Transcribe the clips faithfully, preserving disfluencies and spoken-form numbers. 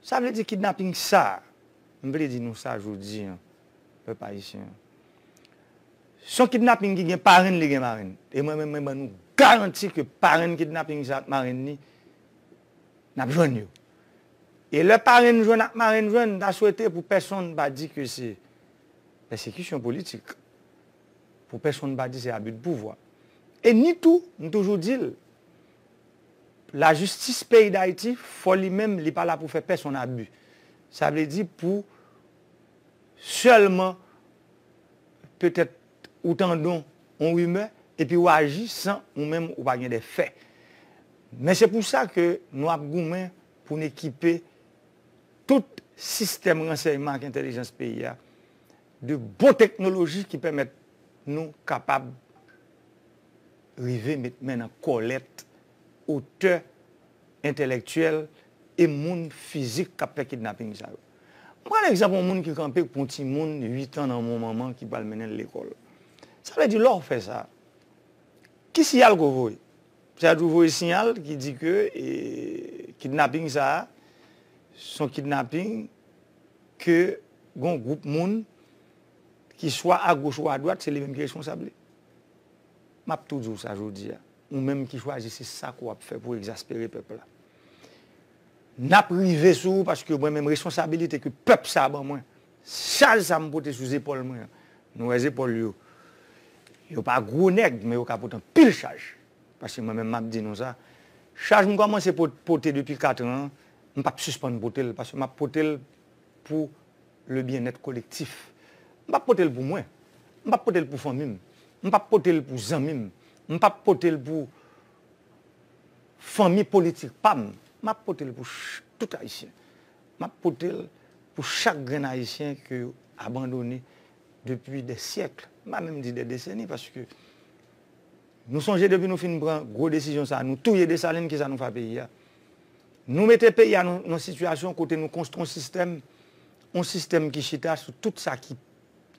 Sa vle di kidnaping sa, m vle di nou sa jodi a, pèp ayisyen an. Se yon kidnaping ki gen parenn li gen marenn. E mwen menm, mwen ban nou garanti ke parenn kidnaping sa ak marenn li, n ap jwenn yo. E lè parenn jwenn ak marenn jwenn, m ta swete pou pèsonn pa di ke se pèsekisyon politik. Pou pèsonn pa di se abi de pouvwa. E ni tou, m toujou di l, lajistis peyi Dayiti, fò li menm, li pa la pou fè pèsonn abi. Sa vle di pou sèlman petèt ou tande yon rimè, epi w aji san ou menm ou pa gen de fè. Men se pou sa ke nou ap goumen pou n ekipe tout sistèm ransèyman ak entèlijans peyi a de bon teknoloji ki pèmèt nou kapab rive met men nan kòlèt otè entèlektyèl e moun fizik k ap fè kidnaping sa yo. M pran egzanp yon moun ki kanpe pou yon timoun uit an nan yon manman ki pral mennen l lekòl. Sa vle di lè w fè sa, ki siyal ke w voye? Sa vle di w voye siyal ki di ke e, kidnaping sa a, se yon kidnaping ke gen yon gwoup moun ki swa agoch ou adwat, se li menm ki responsab li. M ap tou di w sa jodi a. Ou menm ki chwazi se sa ke w ap fè pou egzaspere pèp la. N ap rive sou ou paske mwen menm responsabilite ke pèp sa a ban mwen. Chaj sa m pote sou zepòl mwen an. Nou wè zepòl yo. Yo pa gwo nèg, men yo ka pote anpil chaj. Paske mwen menm m ap di nou sa. Chaj m kòmanse pot- pote depi kat an, m p ap sispann pote l, paske m ap pote l pou le byennèt kolektif. M p ap pote l pou mwen. M p ap pote l pou fanmi m. M p ap pote l pou zanmi m. M p ap pote l pou fanmi politik pa m. M ap pote l pou ch- tout Ayisyen. M ap pote l pou chak grenn Ayisyen ke yo abandone depi dè syèk. M pa menm di dè deseni, paske nou sonje depi nou fin pran gwo desizyon sa, nou touye Desalin, kisa nou fè a peyi a? Nou mete peyi a nan yon sitiyasyon kote nou konstwi yon sistèm, yon sistèm ki chita sou tout sa ki,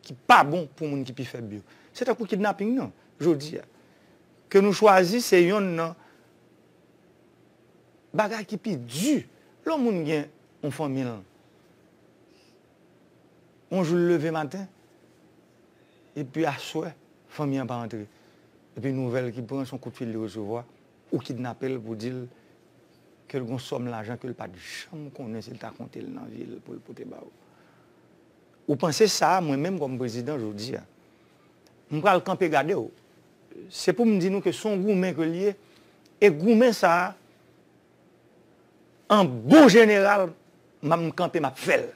ki pa bon pou moun ki pi fèb yo. Se tankou kidnaping nan, jodi a. Ke nou chwazi, se yonn nan bagay ki pi di. Lè yon moun gen yon fanmi l, yon jou l leve maten, epi aswè, fanmi an pa antre. Epi nouvèl ki pran, se yon kout fil li resevwa, ou kidnape l pou di l ke l gen yon sòm lajan ke l pa t janm konnen si l ta konte l nan vi l pou l pote ba ou. Ou panse sa a, mwen menm kòm prezidan jodi a, m pral kanpe gade w. Se pou m di nou ke se yon goumen ke l ye, e goumen sa a, an bon jeneral, m ap kanpe, m ap fè l.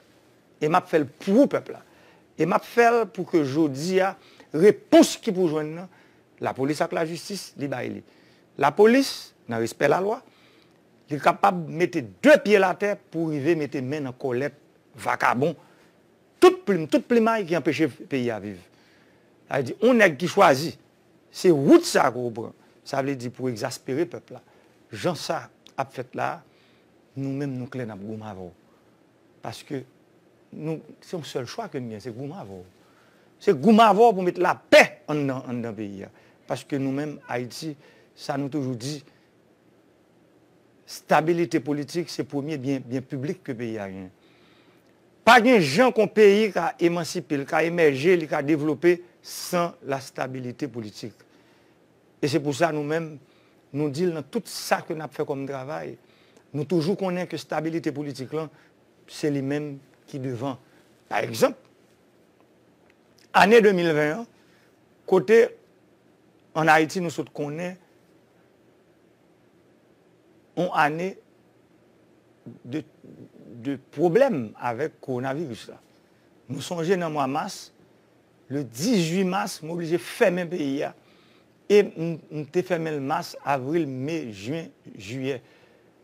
E m ap fè l pou pèp la. E m ap fè l pou ke jodi a, repons ki pou jwenn nan, lapolis ak lajistis, li bay li. Lapolis, nan respè lalwa, li kapab mete de pye l atè pou rive mete men nan kòlèt vakabon, tout plim, tout plimay ki anpeche peyi a viv. Sa vle di, yon nèg ki chwazi, se wout sa ke w pran. Sa vle di pou egzaspere pèp la. Jan sa ap fèt la, nou menm nou klè n ap goumen avè w. Paske nou, se yon sèl chwa ke n gen, se goumen avè w. Se goumen avè w pou met lapè anndan, anndan peyi a. Paske nou menm, Ayiti, sa nou toujou di, stabilite politik, se premye byen, byen piblik ke peyi a genyen. Pa gen jan ke yon peyi ka emansipe l, ka emèje, li ka devlope san la stabilite politik. E se pou sa nou menm, nou di l nan tout sa ke n ap fè kòm travay, nou toujou konnen ke stabilite politik lan, se li menm ki devan. Pa egzanp, ane de mil ven an, kote ann Ayiti nou sot konnen yon ane de, de pwoblèm avèk kowonaviris la. Nou sonje nan mwa mas, le dizuit mas, m oblije fèmen peyi a. E m, m te fèmen l mas, avril, me, jen, jiyè.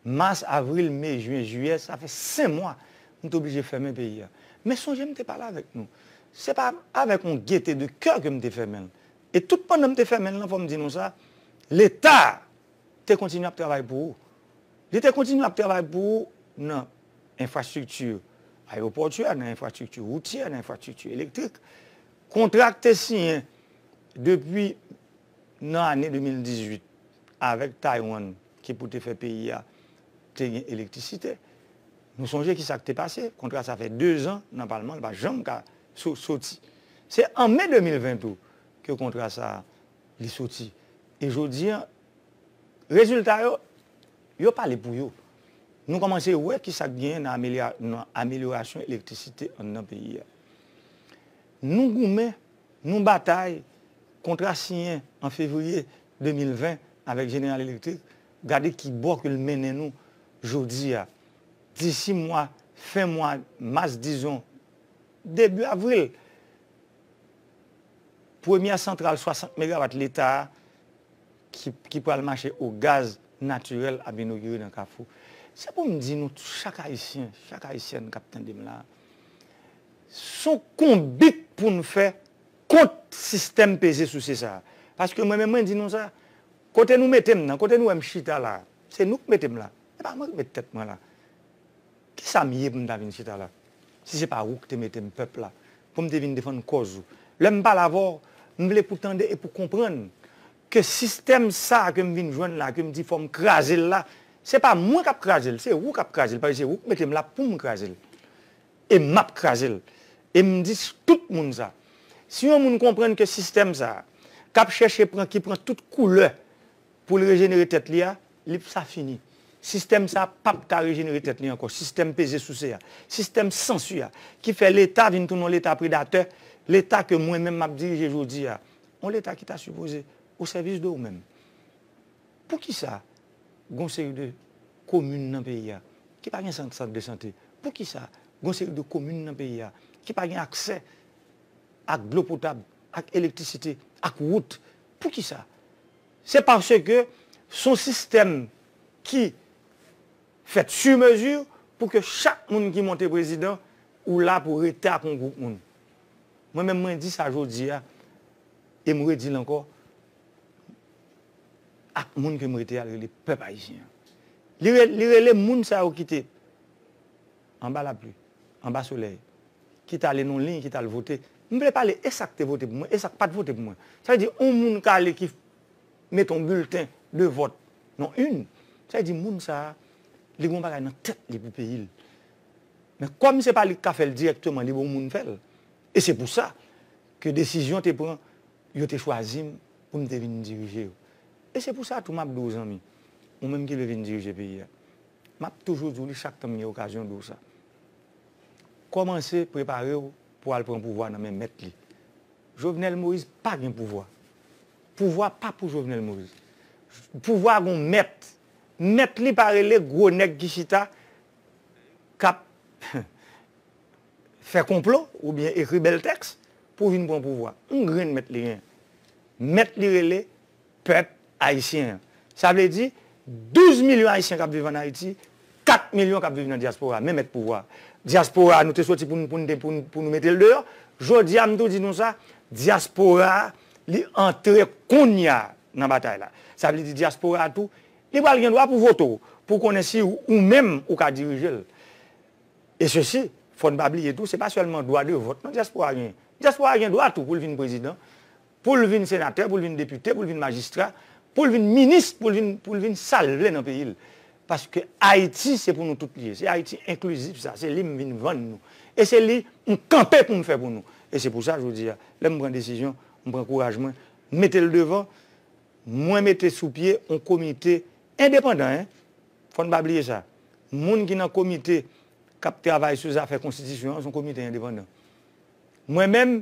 Mas, avril, me, jen, jiyè, sa fè senk mwa m te oblije fèmen peyi a. Men sonje m te pale avèk nou. Se pa avèk yon gete de kè ke m te fèmen l. E tout pandan m te fèmen l lan, fò m di nou sa, Leta te kontinye ap travay pou ou. Li te kontinye ap travay pou ou nan enfrastrikti ayewopòtyè, nan enfrastrikti woutyè, nan enfrastrikti elektrik. Kontra k te siyen depi nan ane de mil dizuit avèk Taiwan ki pou te fè peyi a te gen elektrisite. Nou sonje ki sa k te pase, kontra sa fè dezan nan palman, li pa janm ka so- soti. Se an me de mil ven tou ke kontra sa li soti. E jodi a, rezilta yo, yo pale pou yo. Nou kòmanse wè ki sa k genyen nan amelya- nan amelyorasyon elektrisite anndan peyi a. Nou goumen, nou batay, kontra siyen an fevriye de mil ven avèk General Electric, gade ki bò ke l mennen nou jodi a. Disi mwa, fen mwa mas, dizon, debi avril, premyè santral swasant megawat Leta a ki, ki pral mache o gaz natirèl ap inogire nan Kafou. Se pou m di nou, chak Ayisyen, chak Ayisyèn k ap tande m la, se yon konbit pou n fè kont sistèm peze souse sa a. Paske mwen menm, mwen di nou sa, kote nou mete m nan, kote nou wè m chita la, se nou k mete m la. E pa mwen k met tèt mwen la. Kisa m ye pou m ta vin chita la? Si se pa ou ki te mete m, pèp la, pou m te vin defann kòz ou. Lè m pale avè w, m vle pou tande e pou konprann ke sistèm sa a ke m vin jwenn la, ke m di fò m kraze l la, se pa mwen k ap kraze l, se ou k ap kraze l, paske se ou k mete m la pou m kraze l. E m ap kraze l. E m di tout moun sa. Si yon moun konprann ke sistèm sa a, k ap chèche pran, ki pran tout koulè pou l rejenere tèt li a, li sa fini. Sistèm sa a p ap ka rejenere tèt li ankò. Sistèm peze souse a, sistèm sansi a, ki fè Leta vin tounen yon Leta predatè, Leta ke mwen menm m ap dirije jodi a. Yon Leta ki ta sipoze o sèvis de ou menm. Poukisa gon seri de komin nan peyi a ki pa gen sant, sant de sante? Poukisa gon seri de komin nan peyi a ki pa gen aksè ak dlo potab, ak elektrisite, ak wout? Poukisa? Se paske se yon sistèm ki fèt sur mesure pou ke chak moun ki monte prezidan, ou la pou rete ak yon gwoup moun. Mwen menm, mwen di sa jodi a, e m redi l ankò, ak moun ke m rete a, l rele pèp ayisyen an. Li re- li rele moun sa yo ki te anba lapli, anba solèy, ki t ale nan liy, ki t al vote. M vle pale e sa k te vote pou mwen, e sa k pa t vote pou mwen. Sa vle di, yon moun k ale ki mete yon bilten de vòt nan urn, sa vle di moun sa a, li gen yon bagay nan tèt li pou peyi l. Men kòm se pa li k ka fè l dirèkteman, li bon moun fè l. E se pou sa ke desizyon te pran, yo te chwazi m pou m te vin dirije yo. E se pou sa tou m ap di w, zanmi, ou menm ki vle vin dirije peyi a, m ap toujou di w li chak tan m gen okazyon di w sa. Kòmanse prepare w pou al pran pouvwa nan men mèt li. Jovenel Moïse pa gen pouvwa. Pouvwa pa pou Jovenel Moïse. Pouvwa gon mèt. Mèt li pa rele gwo nèg ki chita k ap fè konplo oubyen ekri bèl tèks pou vin pran pouvwa. Yon grenn mèt li gen. Mèt li rele pèp ayisyen an. Sa vle di, douz milyon ayisyen k ap viv ann Ayiti, kat milyon k ap viv nan dyaspora, men mèt pouvwa. Dyaspora, nou te soti pou n- pou n- pou n- pou nou mete l deyò. Jodi a, m tou di nou sa, dyaspora a, li antre kounye a nan batay la. Sa vle di dyaspora a tou, li pral gen dwa pou vote w, pou konnen si ou menm ou ka dirije l. E sesi, fò n pa bliye tou, se pa sèlman dwa de vòt non dyaspora a genyen. Dyaspora a gen dwa tou pou l vin prezidan, pou l vin senatè, pou l vin depite, pou l vin majistra, pou l vin minis, pou l vin, pou l vin sa l vle nan peyi l. Paske Ayiti, se pou nou tout li ye. Se Ayiti enklizif sa, se li m vin vann nou. E se li m kanpe pou m fè pou nou. E se pou sa, jodi a, lè m pran desizyon, m pran kouraj mwen, m mete l devan, mwen mete sou pye yon komite endepandan, en. Fò n pa bliye sa. Moun ki nan komite k ap travay sou zafè konstitisyon an, se yon komite endepandan. Mwen menm,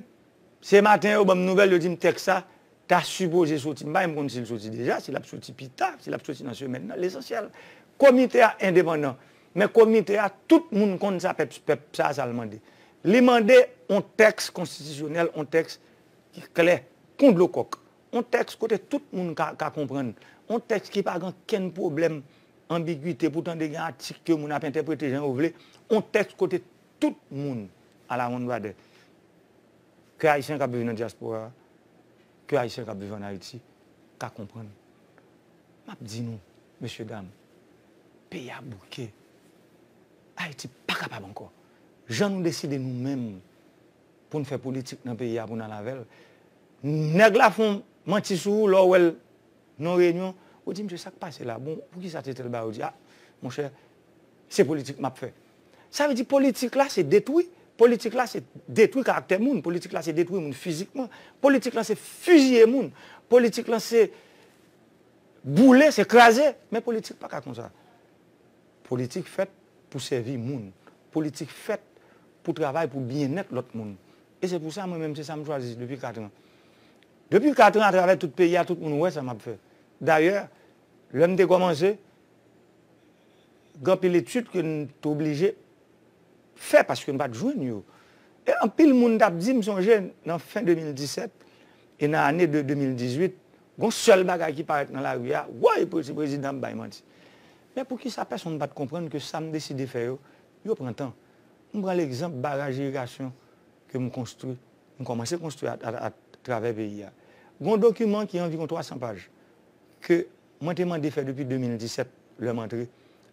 se maten yo ban m nouvèl, yo di m tèks sa ta sipoze soti. M pa menm konn si l soti deja, si l ap soti pita, si l ap soti nan semèn nan, lesansyèl, komite a endepandan. Men komite a, tout moun konn sa pèp, pèp sa, sa l mande. Li mande yon tèks konstitisyonèl, yon tèks ki klè, kon dlo kòk. Yon tèks kote tout moun ka, ka konprann. Yon tèks ki pa gen okenn pwoblèm, anbigite, pou tande gen atik ke moun ap entèprete jan yo vle. Yon tèks kote tout moun, a la one brother, ke Ayisyen k ap viv nan dyaspora a, ke Ayisyen k ap viv ann Ayiti, ka konprann. M ap di nou, mesye dam, peyi a bouke. Ayiti pa kapab ankò. Jan nou deside nou menm pou n fè politik nan peyi a, pou n al avè l. Nèg la fè yon manti sou ou, lè w wè l nan yon reyinyon, ou di, "Mesye, sa k pase la? Bon, poukisa se tèl bagay ou di?" "A, monchè, se politik m ap fè." Sa vle di politik la se detwi. Politik la se detwi karaktè moun. Politik la se detwi moun fizikman. Politik la se fiziye moun. Politik la se boule, se kraze. Men politik pa ka konsa. Politik fèt pou sèvi moun. Politik fèt pou travay pou byennèt lòt moun. E se pou sa, mwen menm, se sa m chwazi depi kat an. Depi kat an, atravè tout peyi a, tout moun wè sa m ap fè. Dayè, lè m te kòmanse, gen anpil etid ke m te oblije fè paske m pa t jwenn yo. E anpil moun t ap di, m sonje nan fen de mil disèt e nan ane de de mil dizuit, gon sèl bagay ki parèt nan lari a, woy, se prezidan ap bay manti. Men poukisa pèsonn pa t konprann ke sa m deside fè yo, yo pran tan? M pran legzanp baraj irigasyon ke m konstwi, m kòmanse konstwi a, a, atravè peyi a. Gon dokiman ki anviwon twa san paj ke mwen te mande fè depi de mil disèt, lè m antre.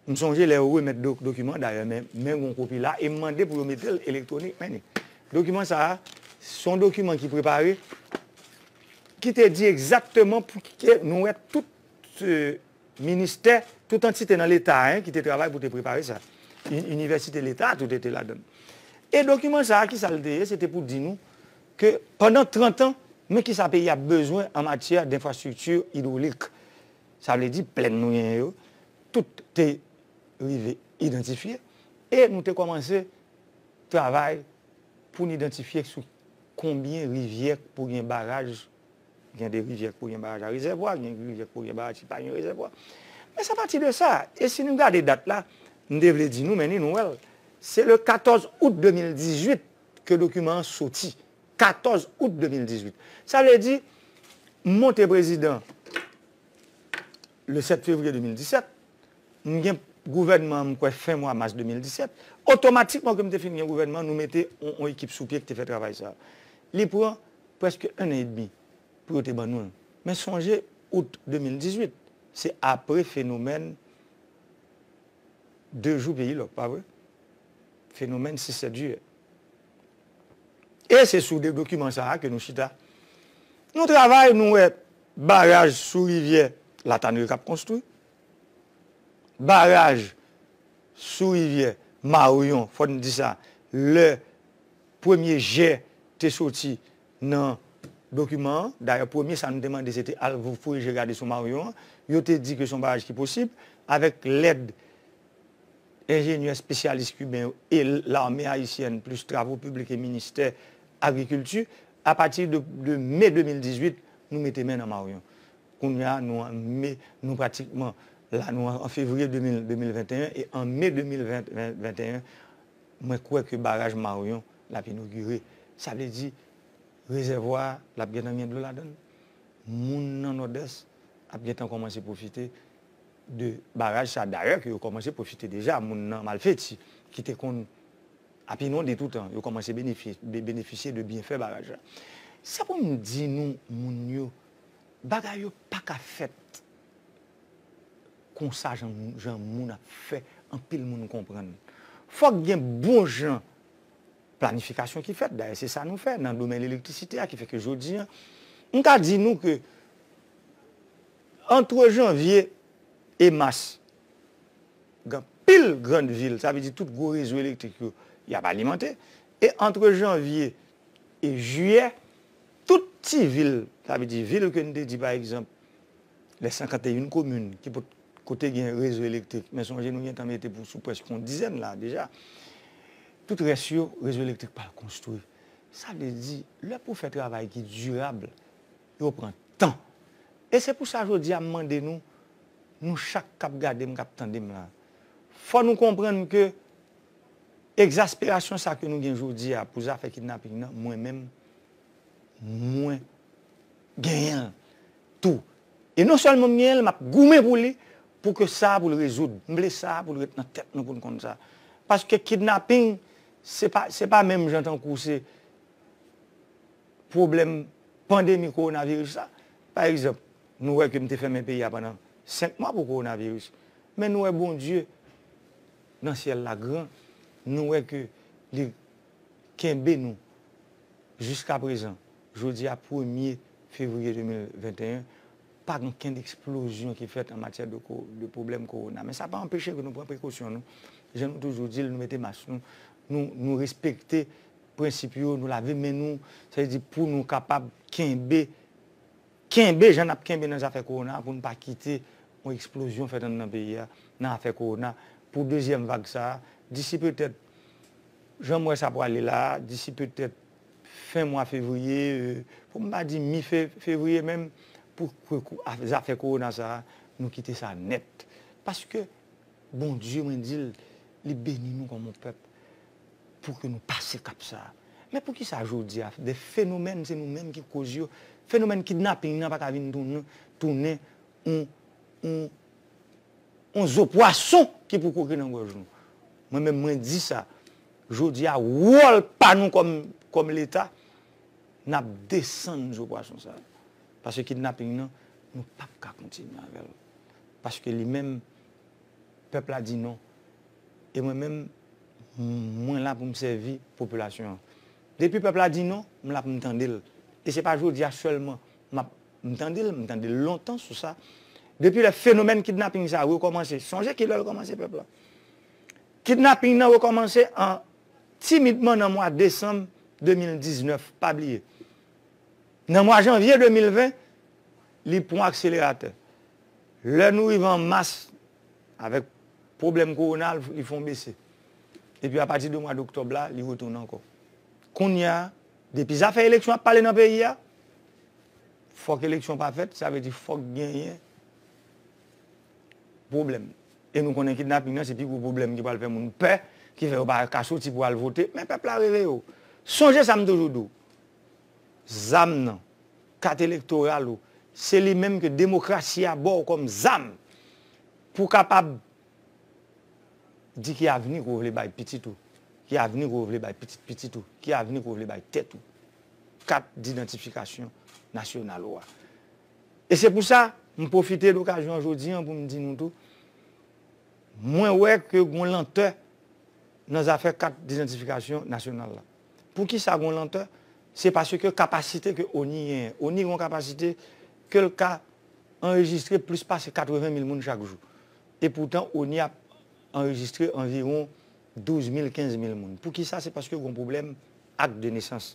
M sonje lè yo remèt do-, dokiman, dayè, men, men yon kopi la, e m mande pou yo mete l elektwonik, men ni. Dokiman sa a, se yon dokiman ki prepare, ki te di egzakteman pou ke nou wè tout, euh, ministè, tout antite nan Leta, hein, ki te travay pou te prepare sa. Inivèsite Leta, tout te ladan. E dokiman sa a, ki sa l te ye? Se te pou di nou ke pandan trant an, men ki sa peyi a bezwen an matyè denfrastrikti idwolik. Sa vle di plèn nou genyen yo, tout te rive idantifye. E nou te kòmanse travay pou n idantifye sou konbyen rivyè pou gen baraj. Gen de rivyè pou gen baraj a rezèvwa, gen rivyè pou gen baraj ki pa gen rezèvwa. Men se apati de sa, e si nou gade dat la, m te vle di nou, men ni nou wè l. Se le katòz out de mil dizuit ke dokiman an soti. Katòz out de mil dizuit. Sa vle di, m monte prezidan le sèt fevriye de mil disèt, m gen gouvènman an, m kwè, fen mwa mas de mil disèt. Otomatikman ke m te fin gen gouvènman, nou mete yon, yon ekip sou pye ki te fè travay sa a. Li pran prèske en an edmi pou yo te ban nou l. Men sonje, out de mil dizuit, se apre fenomèn de jou peyi lòk, pa vre? Fenomèn sis sèt jiyè. E se sou de dokiman sa a ke nou chita. Nou travay, nou wè baraj sou rivyè Latane k ap konstwi, baraj sou rivyè Maryon, fò n di sa, lè premye jè te soti nan dokiman an. Dayè, premye sa nou te mande, se te al vo-, voye je gade sou Maryon an. Yo te di ke se yon baraj ki posib, avèk lèd enjenyè espesyalis kiben yo e lame ayisyèn, plis travo piblik e ministè agrikilti. Apati de, de me de mil dizuit, nou mete men nan Maryon. Kounye a, nou an me, nou pratikman la, nou an, an fevriye de mil, de mil venteyen, e an me de mil ven, ven, venteyen, mwen kwè ke baraj Maryon l ap inogire. Sa vle di, rezèvwa a, l ap gentan gen dlo ladan l. Moun nan Nòdès ap gentan kòmanse pwofite de baraj sa. Dayè, ke yo kòmanse pwofite deja, moun nan Malfeti, ki te konn ap inonde toutan, yo kòmanse benefi-, be-, benefisye de byenfè baraj la. Se pou m di nou, moun yo, bagay yo pa ka fèt konsa, jan, jan moun ap fè anpil moun konprann. Fòk gen bon jan planifikasyon ki fèt. Dayè, se sa nou fè nan domèn elektrisite a, ki fè ke jodi a, m ka di nou ke antre janvye e mas, gen anpil grann vil, sa vle di tout gwo rezo elektrik yo, y ap alimante. E antre janvye e jiyè, tout ti vil, sa vle di vil ke n te di, pa egzanp, lè senkanteyonn komin ki pot-, kote gen rezo elektrik, men sonje nou gentan mete pou sou prèske yon dizèn la deja. Tout rès yo, rezo elektrik pral konstwi. Sa vle di, lè pou fè travay ki dirab, yo pran tan. E se pou sa jodi a m mande nou, nou chak k ap gade m, k ap tande m la, fò nou konprann ke egzasperasyon sa ke nou gen jodi a pou zafè kidnaping nan, mwen menm, mwen genyen l tou. E non sèlman m genyen l, m ap goumen pou li, pou ke sa a pou l rezoud. M vle sa a pou l ret nan tèt nou, pou n konn sa. Paske kidnaping, se pa, se pa menm jan tankou se pwoblèm pandemi kowonaviris la. Pa egzanp, nou wè ke m te fèmen peyi a pandan senk mwa pou kowonaviris. Men nou wè Bondye nan syèl la gran, nou wè ke li kenbe nou jiskaprezan. Jodi a, premye fevriye de mil venteyen, pa gen okenn eksplozyon ki fèt an matyè de ko-, de pwoblèm kowona. Men sa pa anpeche ke nou pran prekosyon nou. jan nou toujou di l, nou mete mas nou, nou, nou respekte prensip yo, nou lave men nou, sa vle di pou nou kapab kenbe, kenbe jan n ap kenbe nan zafè kowona, pou n pa kite yon eksplozyon fèt anndan peyi a nan afè kowona. Pou dezyèm vag sa a, disi petèt, jan m wè sa pwale la a, disi petèt fen mwa fevriye, e, pou m pa di mi fe-, fevriye menm, pou ke kou-, a-, zafè kowona sa a, nou kite sa nèt. Paske Bondye, mwen di l, li beni nou kòm yon pèp pou ke nou pase kap sa a. Men poukisa jodi a, de fenomèn, se nou menm ki koz yo, fenomèn kidnaping nan pa ka vin tounen, tounen yon, yon, yon zo pwason ki pou kwoke nan gòj nou. Mwen menm, mwen di sa. Jodi a, wòl pa nou kòm, kòm Leta, n ap desann zo pwason sa a. Paske kidnaping nan, nou p ap ka kontinye avè l. Paske li menm, pèp la di non. E mwen menm, m-, mwen la pou m sèvi popilasyon an. Depi pèp la di non, m la pou m tande l. E se pa jodi a sèlman m ap, m tande l, m tande l lontan sou sa. Depi lè fenomèn kidnaping sa a rekòmanse, sonje ki lè l kòmanse, pèp la. Kidnaping nan rekòmanse an timidman nan mwa desanm de mil diznèf, pa bliye. Nan mwa janvye de mil ven, li pran akseleratè. Lè nou rive an mas, avèk pwoblèm kowona, li fè yon bese. Epi apati de mwa doktòb la, li retounen ankò. Kounye a, depi zafè eleksyon ap pale nan peyi a, fòk eleksyon pa fèt, sa vle di fòk genyen pwoblèm. E nou konnen kidnaping nan se pi gwo pwoblèm ki pral fè moun pè, ki fè yo pa ka soti pou al vote. Men pèp la reveye w. Sonje sa m toujou di w. Zam nan, kat elektoral ou, se li menm ke demokrasi a ba w kòm zam pou w kapab di ki avni ke w vle bay pitit ou, ki avni ke w vle bay pitit pitit ou, ki avni ke w vle bay tèt ou. Kat didantifikasyon nasyonal ou a. E se pou sa, m pwofite lokazyon an jodi an pou m di nou tou, mwen wè ke gon lantè nan zafè kat didantifikasyon nasyonal la. Poukisa gon lantè? Se paske kapasite ke ONI genyen. ONI gon kapasite ke l ka anrejistre plis pase katreven mil moun chak jou. E poutan, ONI ap anrejistre anviwon douz mil, kenz mil moun. Poukisa? Se paske gon pwoblèm ak de nesans.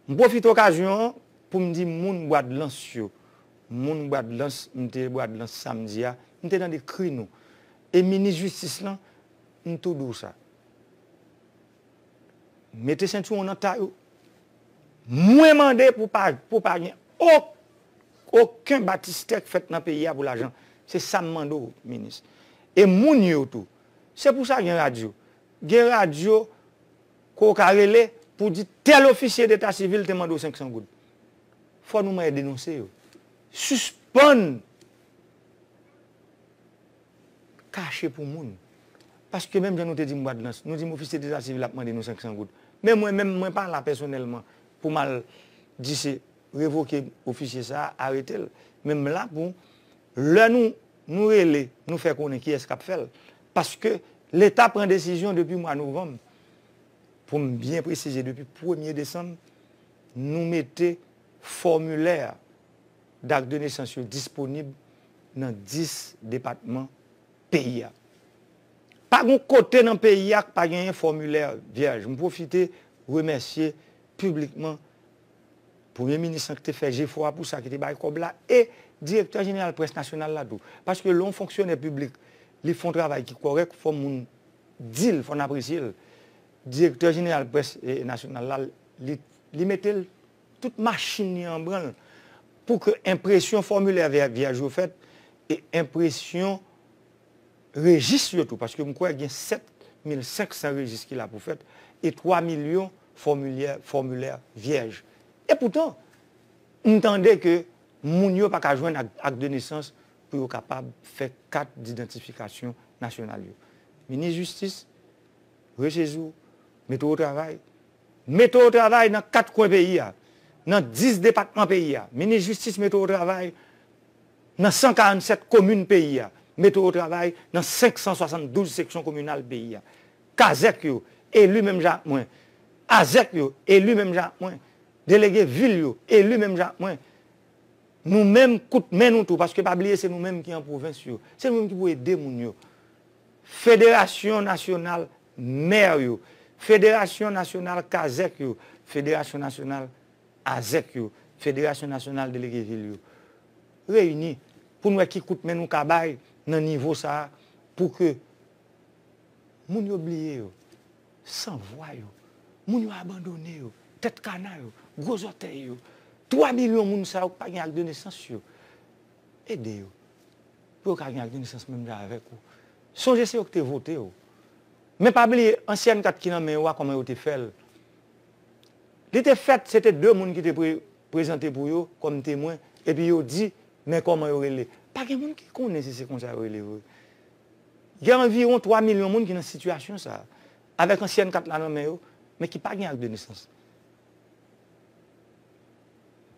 M pwofite okazyon an pou m di moun Bwadlans yo, moun Bwadlans, m te Bwadlans samdi a, m te tande kri nou. E minis jistis lan, m tou di w sa. Mete sentiwon nan tay ou. Mwen mande pou pa, pou pa gen o-, okenn batistè k fèt nan peyi a pou lajan. Se sa m mande w, minis. E moun yo tou. Se pou sa gen radyo. Gen radyo ke w ka rele pou di tèl ofisye deta sivil te mande w senk san goud. Fò nou mande denonse yo. Sispann kache pou moun. Paske menm jan nou te di m Bwadlans, nou di m ofisye deta sivil ap mande nou senk san goud. Men mwen menm, mwen pa la pèsonèlman pou m al di se revoke ofisye sa a, arete l. Men m la pou lè nou, nou rele, nou fè konnen kiyès k ap fè l. Paske Leta pran desizyon depi mwa novanm, pou m byen presize, depi premye desanm, nou mete fòmilè dak de nesans yo disponib nan dis depatman peyi a. Pa gon kote nan peyi a k pa genyen fòmilè vyèj. M pwofite remèsye piblikman Premye minis lan ki te fè jefò a pou sa, ki te bay kòb la, e direktè jeneral près nasyonal la tou. Paske lè yon fonksyonè piblik, li fè yon travay ki kòrèk, fò moun di l, fò n apresye l. Direktè jeneral près, e, nasyonal la, li, li mete l, tout machin li an branl pou ke enpresyon fòmilè vyè-, vyèj yo fèt e enpresyon rejis yo tou, paske m kwè gen sèt mil senk san rejis ki la pou fèt, e twa milyon fòmilè, fòmilè vyèj. E poutan, m tande ke moun yo pa ka jwenn ak, ak de nesans pou yo kapab fè kat didantifikasyon nasyonal yo. Minis jistis, resezi w, mete w o travay. Mete w o travay nan kat kwen peyi a, nan dis depatman peyi a. Minis jistis mete w o travay nan san karannsèt komin peyi a. Mete w o travay nan senk san swasanndouz seksyon kominal peyi a. Kazèk yo, eli menm jan ak mwen. Azèk yo, eli menm jan ak mwen. Delege vil yo, eli menm jan ak mwen. Nou menm, kout men nou tou, paske pa bliye se nou menm ki an pwovens yo. Se nou menm ki pou ede moun yo. Federasyon Nasyonal Mè yo, Federasyon Nasyonal Kazèk yo, Federasyon Nasyonal Azèk yo, Federasyon Nasyonal Delege Vil yo, reyini pou n wè ki kout men nou ka bay nan nivo sa a pou ke moun yo bliye yo, san vwa yo, moun yo abandone yo, tèt kana yo, gwo zòtèy yo, twa milyon moun sa yo ki pa gen ak de nesans yo, ede yo pou yo ka gen ak de nesans menm jan avèk ou. Sonje se yo ki te vote w. Men pa bliye ansyèn kat ki nan men yo a, kòman yo te fè l. Li te fèt, se te de moun ki te pre- prezante pou yo kòm temwen, epi yo di, men kòman yo rele. Pa gen moun ki konnen si se konsa yo rele vre. Gen anviwon twa milyon moun ki nan sitiyasyon sa a, avèk ansyèn kat la nan men yo, men ki pa gen ak de nesans.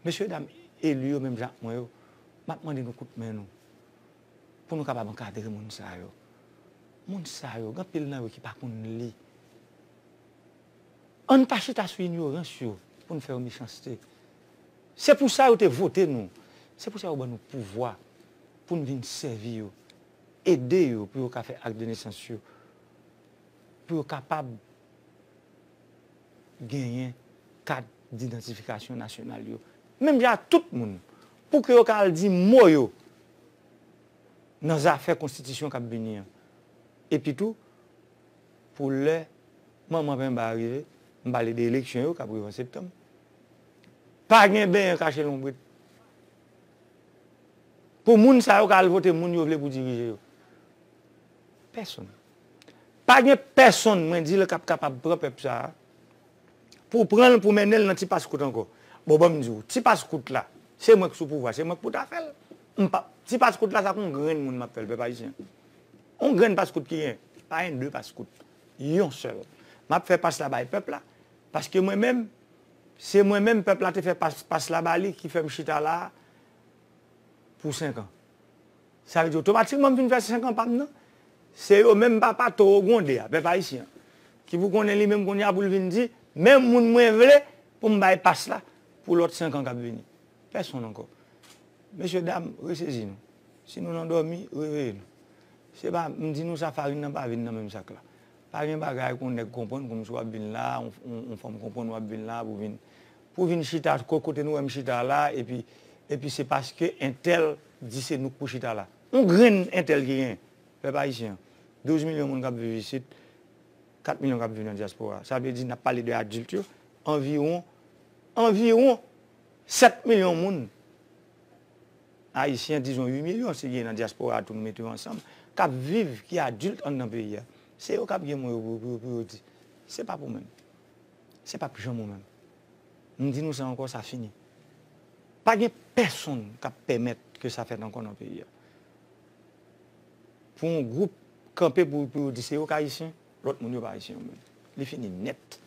Mesye dam eli yo menm jan ak mwen yo, m ap mande nou kout men nou pou nou kapab ankadre moun sa yo. Moun sa yo, gen anpil nan yo ki pa konn li. Ann pa chita sou inyorans yo pou n fè yo mechanste. Se pou sa yo te vote nou. Se pou sa yo ban nou pouvwa pou n vin sèvi yo, ede yo pou yo ka fè ak de nesans yo, pou yo kapab genyen kat didantifikasyon nasyonal yo. Menm jan ak tout moun, pou ke yo ka al di mo yo nan zafè konstitisyon k ap vini an. Epi tou, pou lè manman penba a rive, m pale de eleksyon yo k ap rive an septanm, pa gen benyen kache lonbrit. Pou moun sa yo ka al vote moun yo vle pou dirije yo. Pèsonn. Pa gen pèsonn, mwen di l, k ap kapab pran pèp sa a pou pran l, pou mennen l nan ti paskout ankò. Bon, ban m di w, ti paskout la, se mwen k sou pouvwa, se mwen k pou ta fè l. M pa, ti paskout la, sa k yon grenn moun m ap fè l, pèp ayisyen. Yon grenn paskout ki gen, pa gen de paskout. Yon sèl. M ap fè pas la bay pèp la, paske mwen menm, se mwen menm pèp la te fè pas, pas la ba li ki fè m chita la a pou senk an. Sa vle di otomatikman m fin fè senk an pa m nan. Se yo menm papa towo gwonde a, pèp ayisyen an, ki pou konnen li menm kounye a pou l vin di, men moun mwen vle pou m bay pas la pou lòt senk an k ap vini. Pèsonn ankò. Mesye dam, resezi nou. Si nou nan dòmi, reveye nou. Se pa, m di nou sa, farin nan pa vin nan menm sak la. Pa gen bagay pou yon nèg konprann kòmsi w ap vin la, yon, yon, yon fanm konprann w ap vin la pou vin, pou vin chita ko-, kote nou wè m chita la, epi, epi se paske entèl di se nou k pou chita la. Yon grenn entèl ki genyen, pèp ayisyen an. Douz milyon moun k ap viv isit, kat milyon k ap viv nan dyaspora. Sa vle di n ap pale de adilt yo, anviwon, anviwon sèt milyon moun ayisyen, dizon uit milyon, si gen nan dyaspora a tou nou mete yo ansanm, k ap viv, ki adilt anndan peyi a. Se yo k ap gen mo yo pou, pou, pou yo di. Se p ap ou menm. Se p ap janm ou menm. M di nou sa ankò, sa fini. Pa gen pèsonn k ap pèmèt ke sa fèt ankò nan peyi a. Pou yon gwoup kanpe pou, pou yo di se yo k ayisyen, lòt moun yo pa ayisyen yo menm. Li fini nèt.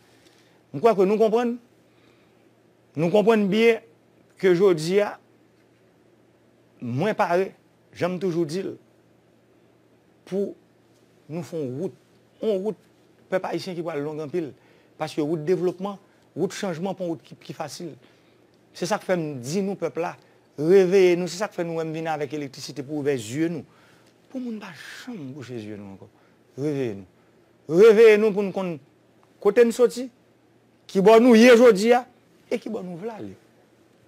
M kwè ke nou konprann, nou konprann byen ke jodi a, mwen pare, jan m toujou di l, pou nou fè yon wout, yon wout pèp ayisyen ki pral long anpil, paske wout devlopman, wout chanjman pa yon wout ki, ki fasil. Se sa k fè m di nou pèp la, reveye nou, se sa k fè nou wè m vin avèk elektrisite pou ouvè zye nou. Pou moun pa janm bouche zye nou ankò. Reveye nou. Reveye nou pou n konn kote n soti, kibò nou ye jodi a, e kibò nou vle ale.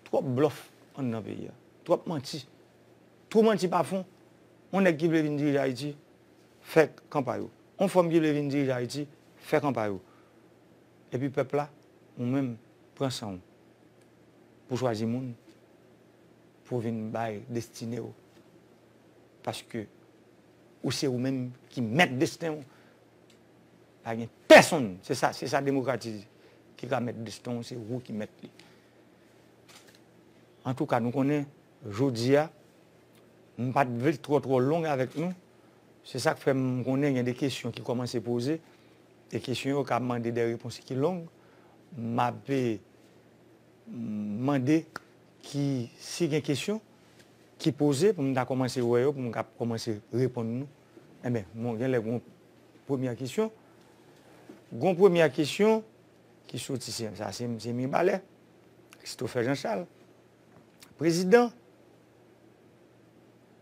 Twòp blòf anndan peyi a. Twòp manti. Twou manti pa fon. Yon nèg ki vle vin dirije Ayiti, fè kanpay ou. Yon fanm ki vle vin dirije Ayiti, fè kanpay ou. Epi pèp la, ou menm, pran san w pou chwazi moun pou vin bay destine w. Paske ou se ou menm ki mèt desten w. Pa gen pèsonn, se sa, se sa demokrasi ki ka mèt desten w, se ou ki mèt li. Antouka, nou konnen, jodi a, m pa t vle twò, twò long avèk nou. Se sa k fè m konnen gen de kesyon ki kòmanse poze. E kesyon yo ka mande de repons ki long. M ap, eh, mande ki, si gen kesyon ki poze, pou m ta kòmanse wè yo, pou m ka kòmanse reponn nou. Enben, bon, gen lè gon premyè kesyon. Gon premyè kesyon ki soti, se, sa, se, se Mibalè, Christopher Jean Charles. Prezidan,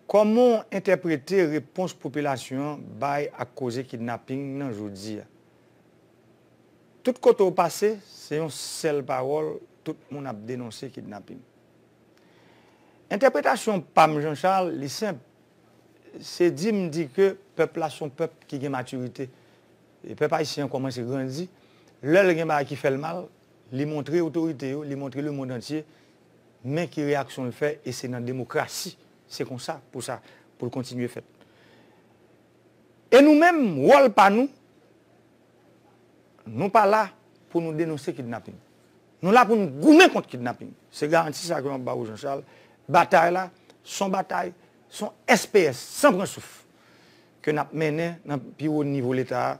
Kòman w entèprete repons popilasyon an bay ak koze kidnaping nan jodi a? Tout kote w pase, se yon sèl pawòl, tout moun ap denonse kidnaping. Entèpretasyon pa m, Jean Charles, li senp. Se di m di ke pèp la se yon pèp ki gen matirite. E pèp ayisyen an kòmanse grandi. Lè l gen bagay ki fè l mal, li montre otorite yo, li montre lemonn antye, men ki reyaksyon l fè, e se nan demokrasi. Se konsa pou sa, pou l kontinye fèt. E nou menm, wòl pa nou, nou pa la pou nou denonse kidnaping. Nou la pou nou goumen kont kidnaping. Se garanti sa ke m ap ba ou, Jean Charles. Batay la, se yon batay, se yon S P S, san pran souf, ke n ap mennen nan pi wo nivo Leta a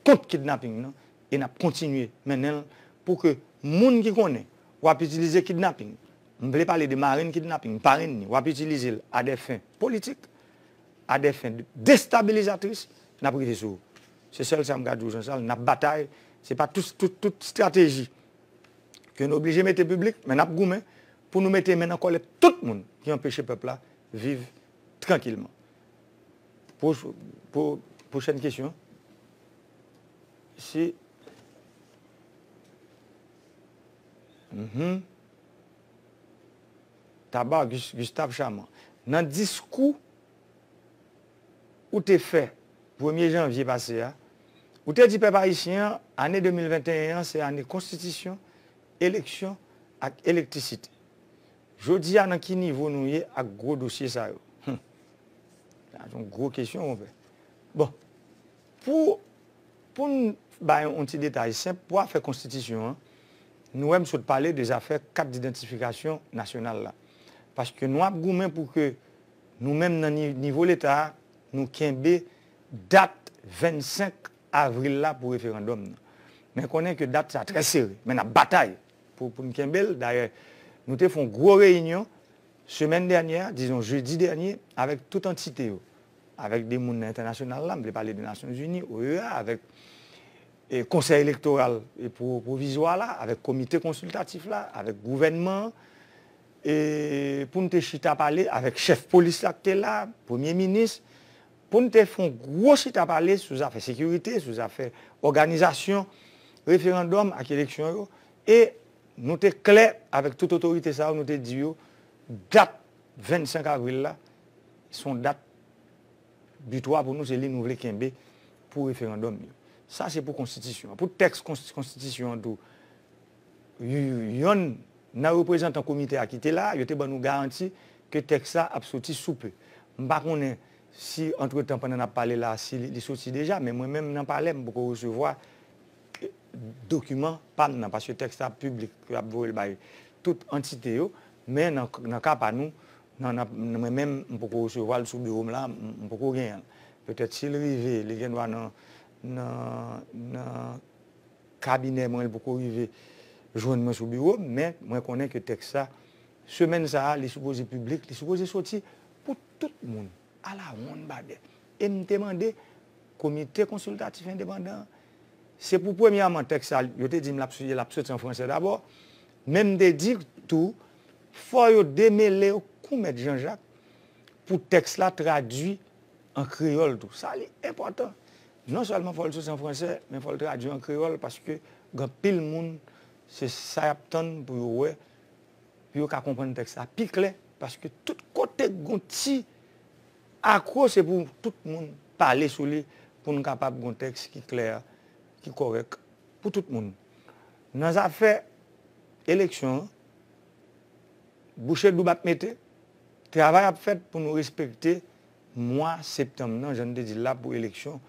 kont kidnaping nan, e n ap kontinye mennen l pou ke moun ki konnen w ap itilize kidnaping, m vle pale de marenn kidnaping, parenn ni, w ap itilize l a des fins politiques, a des fins de- déstabilisatrices, n ap rive sou ou. Se sèl sa m ka di w, Jean Charles, n ap batay. Se pa tout, tout, tout estrateji ke nou oblije mete piblik, men n ap goumen pou nou mete men nan kòlèt tout moun ki anpeche pèp la viv trankilman. Pwo-, pwo-, pwochèn kesyon. Si Mhm. Taba, Gus- Gustave Chaman. Nan diskou ou te fè premye janvye pase a, ou te di pèp ayisyen an, ane de mil venteyen an se ane konstitisyon, eleksyon ak elektrisite. Jodi a, nan ki nivo nou ye ak gwo dosye sa yo? Hum. Sa se yon gwo kesyon, konpè. Bon, pou, pou n bay yon ti detay senp, pou afè konstitisyon an, nou wè m sot pale de zafè kat didantifikasyon nasyonal la. Paske nou ap goumen pou ke nou menm nan ni- nivo Leta a, nou kenbe dat vennsenk avril la pou referandòm nan. Men konnen ke dat sa trè sere, men n ap batay pou, pou n kenbe l. Dayè, nou te fè yon gwo reyinyon semèn dènyè, dizon jedi dènyè, avèk tout antite yo, avèk de moun nan entènasyonal la, m vle pale de Nasyonzini, O E A, avèk e, Konsèy Elektoral e Pwo- Pwovizwa la, avèk Komite Konsiltatif la, avèk gouvènman an, e, pou n te chita pale avèk chèf polis la ki te la, premye minis, pou n te fè yon gwo chita pale sou zafè sekirite, sou zafè òganizasyon referandòm ak eleksyon yo, e nou te klè avèk tout otorite sa yo, nou te di yo, dat vennsenk avril la, se yon dat bitwa pou nou, se li nou vle kenbe pou referandòm yo. Sa se pou konstitisyon an. Pou tèks konsti- konstitisyon an tou, y- yonn nan reprezantan komite a ki te la, yo te ban nou garanti ke tèks la ap soti sou pe. M pa konnen si, antretan, pandan n ap pale la, si li, li soti deja, men mwen menm nan palè, m poko resevwa, e, dokiman pa m nan, paske tèks la piblik, yo ap voye l bay tout antite yo, men nan, nan ka pa nou, nan, nan, mwen menm, m poko resevwa l sou biwo m la, m, m poko genyen l. Petèt si l rive, li gen dwa nan, nan, nan kabinè mwen, li poko rive jwenn mwen sou biwo m, men mwen konnen ke tèks sa, semèn sa a, li sipoze piblik, li sipoze soti pou tout moun, alawonnbadè. E m te mande Komite Konsiltatif Endepandan an, se pou premyèman tèks sa, yo te di m l ap soti, l ap soti an fransè dabò, men m te di tou, fò yo demele yo kou mèt Janjak pou tèks la tradui an kreyòl tou. Sa li enpòtan. Non sèlman fò l soti an fransè, men fò l tradui an kreyòl, paske gen anpil moun, se sa y ap tann pou yo wè, pou yo ka konprann tèks la pi klè, paske tout kote gon ti akwo, se pou tout moun pale sou li, pou n kapab gon tèks ki klè, ki kòrèk pou tout moun. Nan zafè eleksyon an, bouche doub ap mete, travay ap fèt pou nou respekte mwa septanm nan, jan n te di l la, pou eleksyon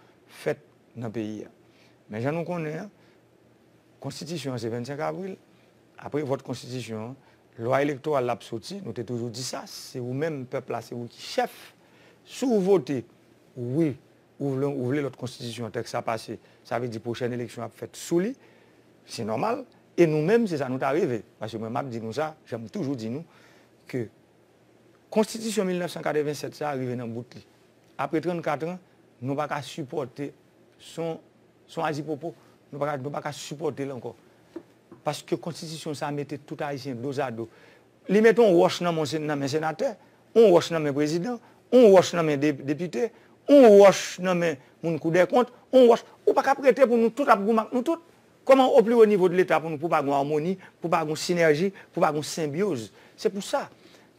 fèt nan peyi a. Men jan nou konnen an, konstitisyon an se vennsenk avril, apre vòt konstitisyon an, lwa elektoral la ap soti, nou te toujou di sa, se ou menm, pèp la, se ou ki chèf. Si w vote wi, ou vle, ou vle lòt konstitisyon, tèks sa pase, sa vle di pwochèn eleksyon ap fèt sou li, se nòmal, e nou menm, se sa nou ta reve. Paske mwen, m ap di nou sa, jan m toujou di nou, ke konstitisyon mil nèf san katrevennsèt sa a rive nan bout li. Apre trannkat an, nou pa ka sipòte, se yon, se yon azipopo, nou pa ka, nou pa ka sipòte l ankò. Paske konstitisyon sa a mete tout Ayisyen dozado. Li mete yon wòch nan men, nan men senatè, yon wòch nan men prezidan, yon wòch nan men de- depite, yon wòch nan men moun Kou dè kont, yon wòch, ou pa ka prete pou nou tout ap goumen ak nou tout. Kòman o pli wo nivo de Leta pou nou, pou pa gen armoni, pou pa gen sinèji, pou pa gen senbyoz? Se pou sa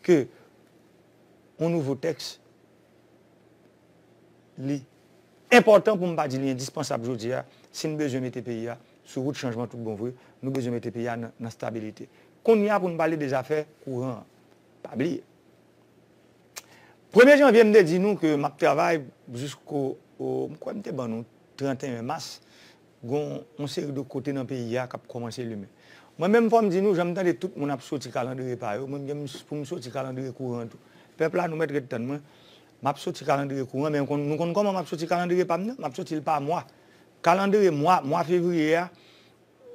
ke yon nouvo tèks, li enpòtan, pou m pa di li endispansab jodi a, si n bezwen mete peyi a sou wout chanjman tout bon vre, nou bezwen mete peyi a nan, nan stabilite. Kounye a, pou n pale de zafè kouran an, pa bliye. Premye janvye, m te di nou ke m ap travay jisko, o, m kwè m te ban nou trannteyen mas, gen yon seri de kote nan peyi a k ap kòmanse limen. Mwen menm, fò m di nou, jan m tande tout moun ap soti kalandriye pa yo, mwen menm pou m soti kalandriye kouran tou. Pèp la, nou mèt ret tann mwen. M ap soti kalandriye kouran, men nou konn, nou konn kòman m ap soti kalandriye pa m nan? M ap soti l pa mwa. Kalandriye mwa, mwa fevriye a,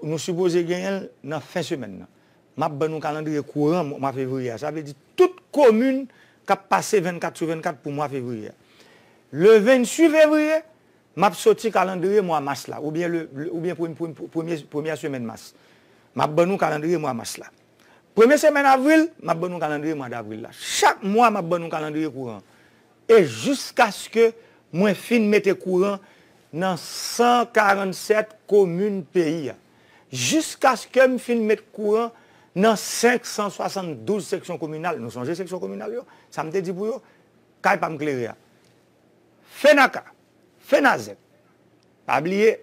nou sipoze genyen l nan fen semèn nan. M ap ban nou kalandriye kouran mwa fevriye a. Sa vle di tout komin k ap pase vennkat sou vennkat pou mwa fevriye a. Le venntuit fevriye, m ap soti kalandriye mwa mas la, oubyen, le, le- oubyen premye, premye, premye, premyè semèn mas. M ap ban nou kalandriye mwa mas la. Premye semèn avril, m ap ban nou kalandriye mwa davril la. Chak mwa, m ap ban nou kalandriye kouran. E jiskaske mwen fin mete kouran nan san karannsèt komin peyi a. Jiskaske m fin met kouran nan senk san swasanndouz seksyon kominal. Nou sonje seksyon kominal yo? Sa m te di pou yo? Kay pa m klere a. Fenaka, Fenazèk. Pa bliye,